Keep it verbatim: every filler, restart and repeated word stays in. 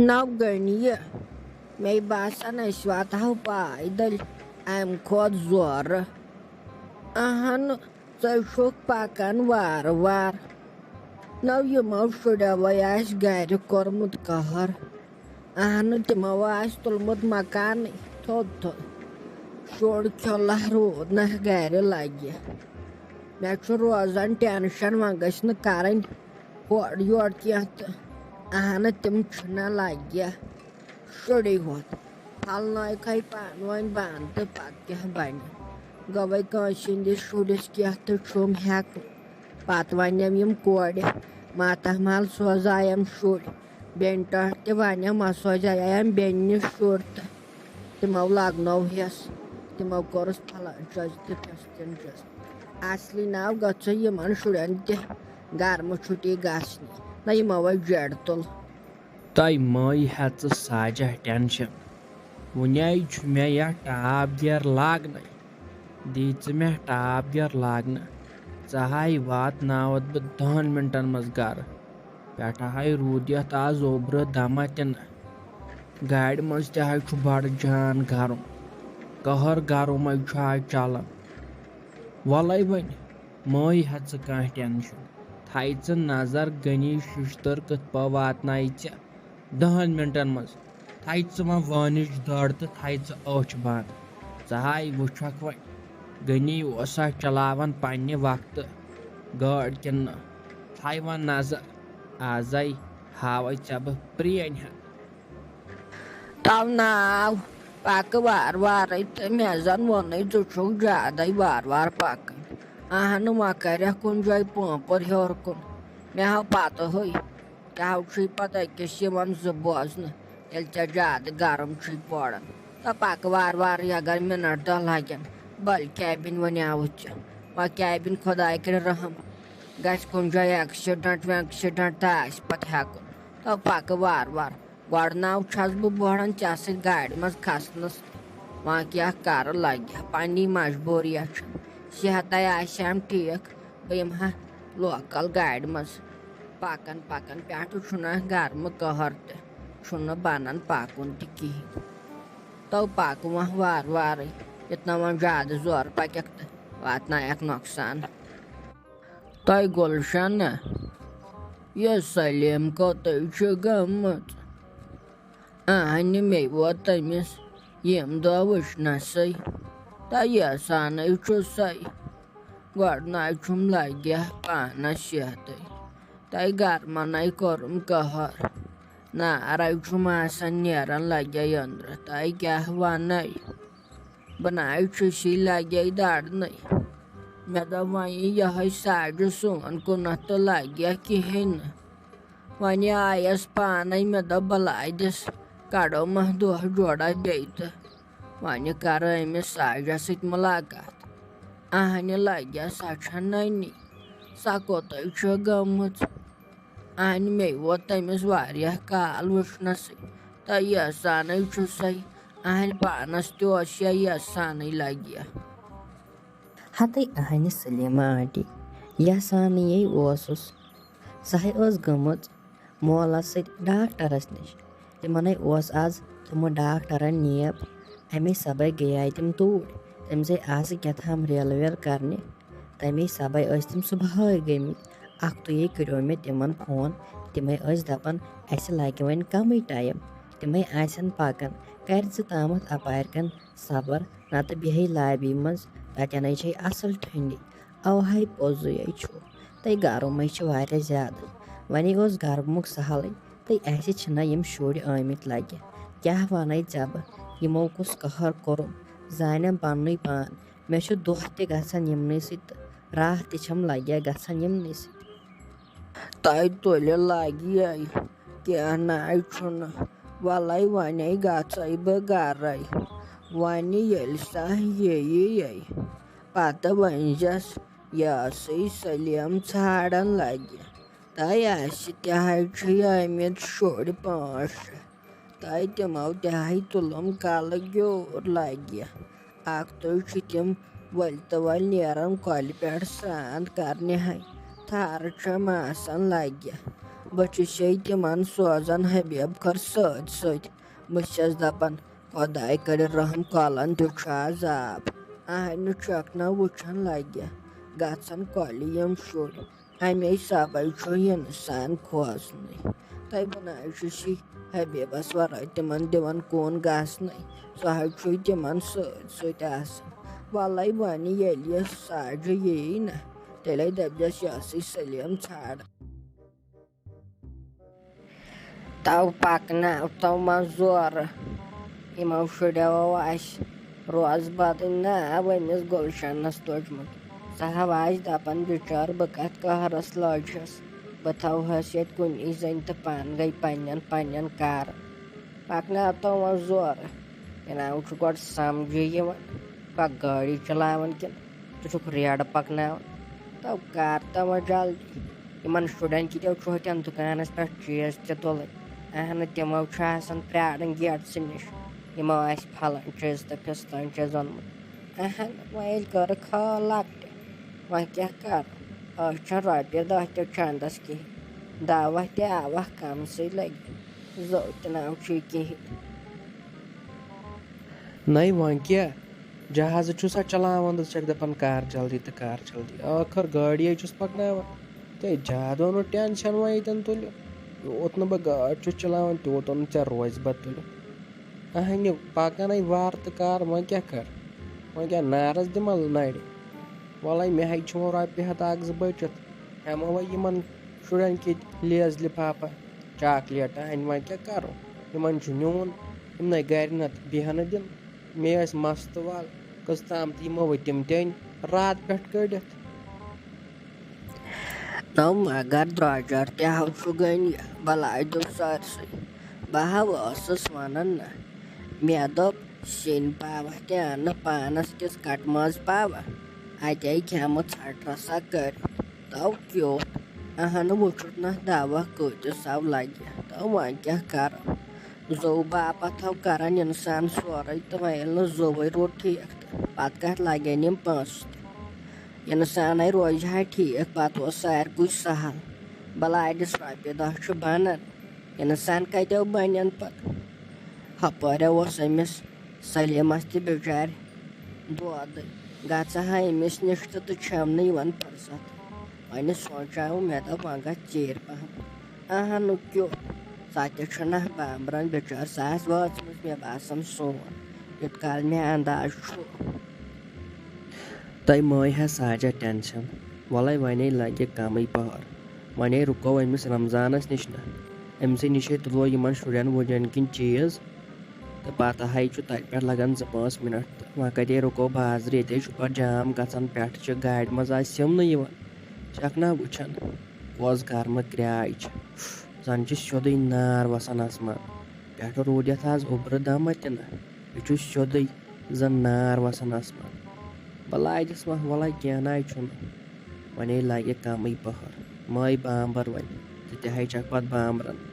نو گٔنۍ یہِ۔ مےٚ باسان، أسۍ واتہو پایدٔلۍ اَمہِ کھۄتہٕ زورٕ۔ اَہَن، ژٕ چھُکھ پَکان وارٕ وارٕ۔ نو یِمو شُریو آسہِ گرِ کوٚرمُت قہر۔ اہنُ، تِمو آسہِ تُلمُت مکانٕے تھوٚد تھوٚد۔ شُر کھیوٚلہ روٗد نہ گرِ لگہِ۔ مےٚ چھُ روزان ٹینشن، وۄنۍ گٔژھۍ نہٕ کرٕنۍ ہورٕ یورٕ کینٛہہ تہٕ اہنُ، تِم چھِنہ لگہِ۔ شُرے ہوت۔ پھلنٲیکھے پانہٕ ؤنۍ بنٛد تہٕ پتہٕ کیٛاہ بنہِ؟ گوٚوے کٲنٛسہِ ہٕنٛدِس شُرِس کیٛاہ تہٕ چھُم ہٮ۪کُن۔ پتہٕ ونٮ۪م یِم کورِ، ماتامال سوزایم شُرۍ۔ بیٚنہِ ٹٲٹھۍ تہِ ونٮ۪م، ما سوزایم بیٚنہِ نِش شُر تہٕ تِمو لگنوہس۔ تِمو کوٚرُس پھلٲنۍ چٲنۍ تہٕ پھستِن چٲنۍ۔ اصلی ناو گٔژھے یِمن شُرٮ۪ن تہِ گرمہٕ چھُٹی گژھنہِ۔ نہ یِمو وے جیڈ تُل۔ تۄہہِ مٲے ہٮ۪ژٕ ساجہ ٹینشن۔ وُنے چھُ مےٚ یتھ ٹاپ گیر لاگنَے۔ دی ژٕ مےٚ ٹاپ گیر لاگنہٕ۔ ژٕ ہاے واتناوتھ بہٕ دہن منٹن منٛز گرٕ۔ پٮ۪ٹھٕ ہاے روٗد یتھ آز اوبرٕ دما تہِ نہٕ۔ گاڑِ منٛز تہِ ہاے چھُ بڑٕ جان گرم۔ قہر گرمے چھُ آز چلان۔ وَلَے وۄنۍ، مٲے ہٮ۪ژٕ کانٛہہ ٹینشن۔ تھایہِ ژٕ نظر، غنی ششتٕر کِتھ پٲٹھۍ واتنایہِ ژےٚ دَہَن مِنٹَن منٛز۔ تھایہِ ژٕ وۄنۍ وٲنِج دٔر تہٕ تھایہِ ژٕ أچھ بنٛد۔ ژٕ ہاے وٕچھکھ وۄنۍ، غنی اوسا چلاوان پننہِ وقتہٕ گٲڑۍ کِنہٕ نہٕ؟ تھایہِ وۄنۍ نظر، آزَے ہاوَے ژےٚ بہٕ پرٛٲنۍ ہن۔ تو ناو پکہٕ وارٕ وارے تہٕ مےٚ زن ووٚنُے، ژٕ چھُکھ زیادے وارٕ وارٕ پکان۔ اہنُ، وۄنۍ کرکھ کُنہِ جایہِ پٲنپُر ہیوٚر کُن۔ مےٚ ہاو پتہٕ ہٕے، ژےٚ ہاو چھُے پتہٕ أکِس یِوان زٕ بوزنہٕ، ییٚلہِ ژےٚ زیادٕ گرم چھُے پوران۔ تہٕ پکہٕ وارٕ وارٕ، اگر منٹ دہ لگن، بٔلۍ کیبن ونیاوُتھ ژےٚ۔ وۄنۍ کیبن خداے کٔرِنۍ رحم، گژھِ کُنہِ جایہِ ایکسیڈنٹ ویکسیڈنٹ تہٕ آسہِ پتہٕ ہٮ۪کُن۔ تہٕ پکہٕ وارٕ وارٕ۔ گۄڈٕ ناو چھَس بہٕ بوہران ژےٚ سۭتۍ گاڑِ منٛز کھسنَس۔ وۄنۍ کیٛاہ کَرٕ لَگہِ، پنٛنی مجبوٗری چھِ۔ صحتَے آسہِ ہم ٹھیٖک، بہٕ یِمہٕ ہا لوکَل گاڑِ منٛز۔ پَکان پَکان پٮ۪ٹھٕ چھُنہٕ گرمہٕ قہر تہِ، چھُنہٕ بَنان پَکُن تہِ کِہیٖنۍ۔ تو پَکہٕ وۄنۍ وارٕ وارٕے، یوٚت نہٕ وۄنۍ زیادٕ زورٕ پَکٮ۪کھ تہٕ واتنایَکھ نۄقصان۔ تۄہہِ گُلشنہ، یہِ سلیٖم کوٚتٕے چھُ گٔمٕژ؟ اہنہِ، مےٚ ووت تٔمِس ییٚمہِ دۄہ وٕچھنَسٕے۔ تہٕ یَسانَے چھُ سَے۔ گۄڈٕ نَے چھُم لَگہِ ہا پانَس صحتٕے۔ تۄہہِ گرمَنَے کوٚرُم قہر۔ نارَے چھُم آسان نیران لَگہِ أنٛدرٕ۔ تۄہہِ کیٛاہ وَنَے؟ بہٕ نَے چھُسی لَگے دَرنٕے۔ مےٚ دوٚپ، وۄنۍ یی یِہوٚے ساجہِ سون کُنَتھ تہٕ لَگہِ کِہیٖنۍ نہٕ۔ وۄنۍ آیَس پانَے، مےٚ دوٚپ، بَلاے دِس، کَڑو مہ دۄہ جوڑا بیٚیہِ تہٕ وۄنۍ کَرٕ أمِس ساجَس سۭتۍ مُلاقات۔ اَہنہِ لَگہِ، سۄ چھےٚ نٔنی، سۄ کوٚتَے چھےٚ گٔمٕژ؟ اَہنہِ، مےٚ ووت تٔمِس واریاہ کال وٕچھنَسٕے، تہٕ یَسانٕے چھُسَے۔ اَہنہِ پانَس تہِ اوس یا یَسانٕے لَگہِ۔ ہَتٕے اَہنہِ سلیمہ آنٹی، یَسانٕے اوسُس۔ سۄ ہے ٲس گٔمٕژ مولَس سۭتۍ ڈاکٹرَس نِش۔ تِمَن ہے اوس آز تھوٚمُت ڈاکٹرَن نیب۔ اَمے سبَے گٔیے تِم توٗرۍ۔ تٔمِس ہے آسہٕ کیٛاہ تام ریلہٕ ویلہٕ کَرنہِ۔ تَمے سبَے ٲسۍ تِم صُبحٲے گٔمٕتۍ۔ اَکھتُے کٔریو مےٚ تِمَن فون۔ تِمَے ٲسۍ دَپان، اَسہِ لَگہِ وۄنۍ کَمٕے ٹایم۔ تِمَے آسَن پَکان۔ کَرِ ژٕ تامَتھ اَپارِ کَن صبر، نَتہٕ بیٚہے لابی منٛز۔ تَتٮ۪نَے چھے اَصٕل ٹھٔنٛڈی۔ اَوہَے پوٚزُے چھُ۔ تہٕ گرمٕے چھِ واریاہ زیادٕ۔ وۄنۍ اوس گرمُک سہلٕے، تہٕ اَسہِ چھِنہ یِم شُرۍ آمٕتۍ لَگہِ۔ کیٛاہ وَنَے ژےٚ بہٕ، یِمو کُس قہر کوٚرُم، زانٮ۪م پَننُے پان۔ مےٚ چھُ دۄہ تہِ گژھان یِمنٕے سۭتۍ تہٕ راتھ تہِ چھَم لَگہِ گژھان یِمنٕے سۭتۍ۔ تۄہہِ تُلہِ لَگہِ یے، کینٛہہ نَے چھُنہٕ۔ وَلَے وۄنۍ گژھَے بہٕ گَرَے۔ وۄنۍ ییٚلہِ سۄ یِیہِ یے، پَتہٕ ؤنۍزٮ۪س، یہِ ٲسٕے سلیٖم ژھانٛڈان لَگہِ۔ تۄہہِ آسہِ تہِ ہَے چھِ آمٕتۍ شُرۍ پانٛژھ شےٚ۔ تۄہہِ تِمو تہِ ہَے تُلُم کَلہٕ گیوٗر لَگہِ۔ اَکھتُے چھِ تِم ؤلۍ تہٕ ؤلۍ نیران کۄلہِ پٮ۪ٹھ سرٛان کَرنہِ ہَے۔ تھَرٕ چھَم آسان لَگہِ۔ بہٕ چھُسے تِمن سوزان حبیب کھۄر سۭتۍ سۭتۍ۔ بہٕ چھَس دَپان، خۄداے کٔرِنۍ رحم، کۄلن تہِ چھُ عذاب۔ اہنہِ چھکھ نہ وٕچھان لگہِ، گژھن کۄلہِ یِم شُرۍ۔ اَمے سببے چھُ اِنسان کھوژنٕے۔ تۄہہِ بہٕ نہ چھُس یہِ حبیبس ورٲے تِمن دِوان کُن گژھنٕے۔ سُہ حظ چھُ تِمن سۭتۍ سۭتۍ آسان۔ وَلَے وۄنۍ ییٚلہِ یہِ ساجہِ یِیہِ نہ، تیٚلے دَپٮ۪س یہِ ٲسٕے سلیٖم ژھانٛڈان۔ تو پکناو تو منٛز زورٕ۔ یِمو شُریو اَسہِ روزٕ بدٕنۍ ناو أمِس گُلشنس توٚجمُت۔ سۄ ہا آسہِ دپان، بِچٲر، بہٕ کتھ قہرس لٔجِس، بہٕ تھاوہس ییٚتہِ کُنی زٔنۍ تہٕ پانہٕ گٔے پننٮ۪ن پننٮ۪ن کارن۔ پکناو تو وۄنۍ زورٕ۔ مےٚ ناو چھُ گۄڈٕ سمجھے یِوان، بہٕ گٲڑی چلاوان کِنہٕ ژٕ چھُکھ ریڈٕ پکناوان؟ تو کر تو وۄنۍ جلدی۔ یِمن شُرٮ۪ن کِتھیو چھُ ہوٚتٮ۪ن دُکانس پٮ۪ٹھ چیٖز تہِ تُلٕنۍ؟ اہنہٕ، تِمو چھُ آسان پرٛاران گیٹسٕے نِش۔ یِمو آسہِ پھلٲنۍ چیٖز تہٕ پھِستٲنۍ چیٖز اوٚنمُت۔ اہن، وۄنۍ ییٚلہِ کٔرٕکھ حال لۄکٹہِ، وۄنۍ کیٛاہ کرو؟ أسۍ چھِنہٕ رۄپیہِ دَہ تہِ چندس کِہیٖنۍ۔ دوا تہِ آوا کمسٕے لگہِ، زو تہِ ناو چھُے کِہیٖنۍ۔ نَے وۄنۍ کیٛاہ؟ جہازٕ چھُ سا چلاوان تہٕ ژٕ چھَکھ دَپان کر جلدی تہٕ کر جلدی۔ ٲخٕر گٲڑی ہے چھُس پَکناوان۔ تہٕ زیادٕ اوٚنُتھ ٹٮ۪نشَن وۄنۍ ییٚتٮ۪ن تُلِتھ۔ یوٗت نہٕ بہٕ گٲڑۍ چھُس چلاوان، تیوٗت اوٚنُتھ ژےٚ روزِ بَتُلِتھ۔ اَہَنہِ پَکَن ہے وارٕ تہٕ کار، وۄنۍ کیٛاہ کَرٕ؟ وۄنۍ کیٛاہ نارَس دِمہ نَرِ؟ وَلَے مےٚ ہے چھِ وۄنۍ رۄپیہِ ہَتھ اَکھ زٕ بٔچِتھ۔ ہٮ۪مو وۄنۍ یِمَن شُرٮ۪ن کِتۍ لیز لِفافہ، چاکلیٹ، اَہَنہِ وۄنۍ کیٛاہ کَرو؟ یِمَن چھُ نیوٗن، یِمنٕے گَرِ نَتہٕ بیٚہنہٕ دِنہٕ۔ مےٚ ٲسۍ مَستہٕ وال، کٔژ تام تہٕ یِمو وۄنۍ تِم تہِ أنۍ راتہٕ پٮ۪ٹھ کٔڑِتھ۔ نو مگر درٛۄجر تہِ ہاو چھُ گٔنۍ یہِ، بلاے دوٚپ سٲرسٕے۔ بہٕ ہاو ٲسٕس وَنان نہ، مےٚ دوٚپ سِنۍ پاوہ تہِ اَنہٕ پانَس کِس کَٹہٕ ماز پاوہ، اَتے کھٮ۪مہٕ ژھٹہٕ رَسا کٔرِتھ۔ تو کیُتھ، اہن وٕچھُتھ نہ دوا کۭتِس سو لگہِ، تو وۄنۍ کیٛاہ کرو؟ زو باپتھ ہو کران انسان سورُے، تہٕ وۄنۍ ییٚلہِ نہٕ زووٕے روٗد ٹھیٖک، تہٕ پتہٕ کتھ لگن یِم پونٛسہٕ تہِ؟ انسانٕے روزِ ہا ٹھیٖک، پتہٕ اوس سارکُے سہل۔ بلاے دِس رۄپیہِ دہ چھُ بنان، انسان کتیو بنن پتہٕ؟ ہپٲرۍ اوس أمِس سلیمس تہِ بِچارِ دودٕ، گژھٕ ہا أمِس نِش تہٕ، تہٕ چھَم نہٕ یِوان فرصت۔ وۄنۍ سونٛچاو مےٚ، دوٚپ وۄنۍ گژھٕ ژیٖرۍ پہم۔ اہنُک کیُتھ، سۄ تہِ چھُنہ بامبرن بِچٲر، سۄ آسہِ وٲژمٕژ مےٚ باسان سون، یُتھ کال مےٚ انداز چھُ۔ تۄہہِ مٲے ہا ساجہ ٹینشن، وَلَے وۄنۍ لگہِ کمٕے پہر۔ وۄنۍ رُکو أمِس رمضانس نِش نہ، أمۍ سٕے نِشے تُلو یِمن شُرٮ۪ن وُرٮ۪ن کِنۍ چیٖز۔ تہٕ پتہٕ ہاے چھُ تَتہِ پٮ۪ٹھ لگان زٕ پانٛژھ مِنٹ۔ تہٕ وۄنۍ کَتہِ رُکو بازرٕ، ییٚتے چھُ پَتہٕ جام گژھان، پٮ۪ٹھٕ چھِ گاڑِ منٛز آز سِم نہٕ یِوان۔ چھَکھ نا وٕچھان، کۄس گرمہٕ کرٛاے چھِ، زَن چھِ سیوٚدُے نار وَسان آسمان۔ پٮ۪ٹھٕ روٗد یَتھ آز اوٚبرٕ دَمہ تہِ نہٕ، یہِ چھُ سیوٚدُے زَن نار وَسان آسمان۔ بَلاے دِس وۄنۍ، وَلَے کینٛہہ نَے چھُنہٕ، وۄنۍ لَگہِ کَمٕے پَہر، مٲے بامبر وۄنۍ، ژٕ تہِ ہاے چھَکھ پَتہٕ بامبران۔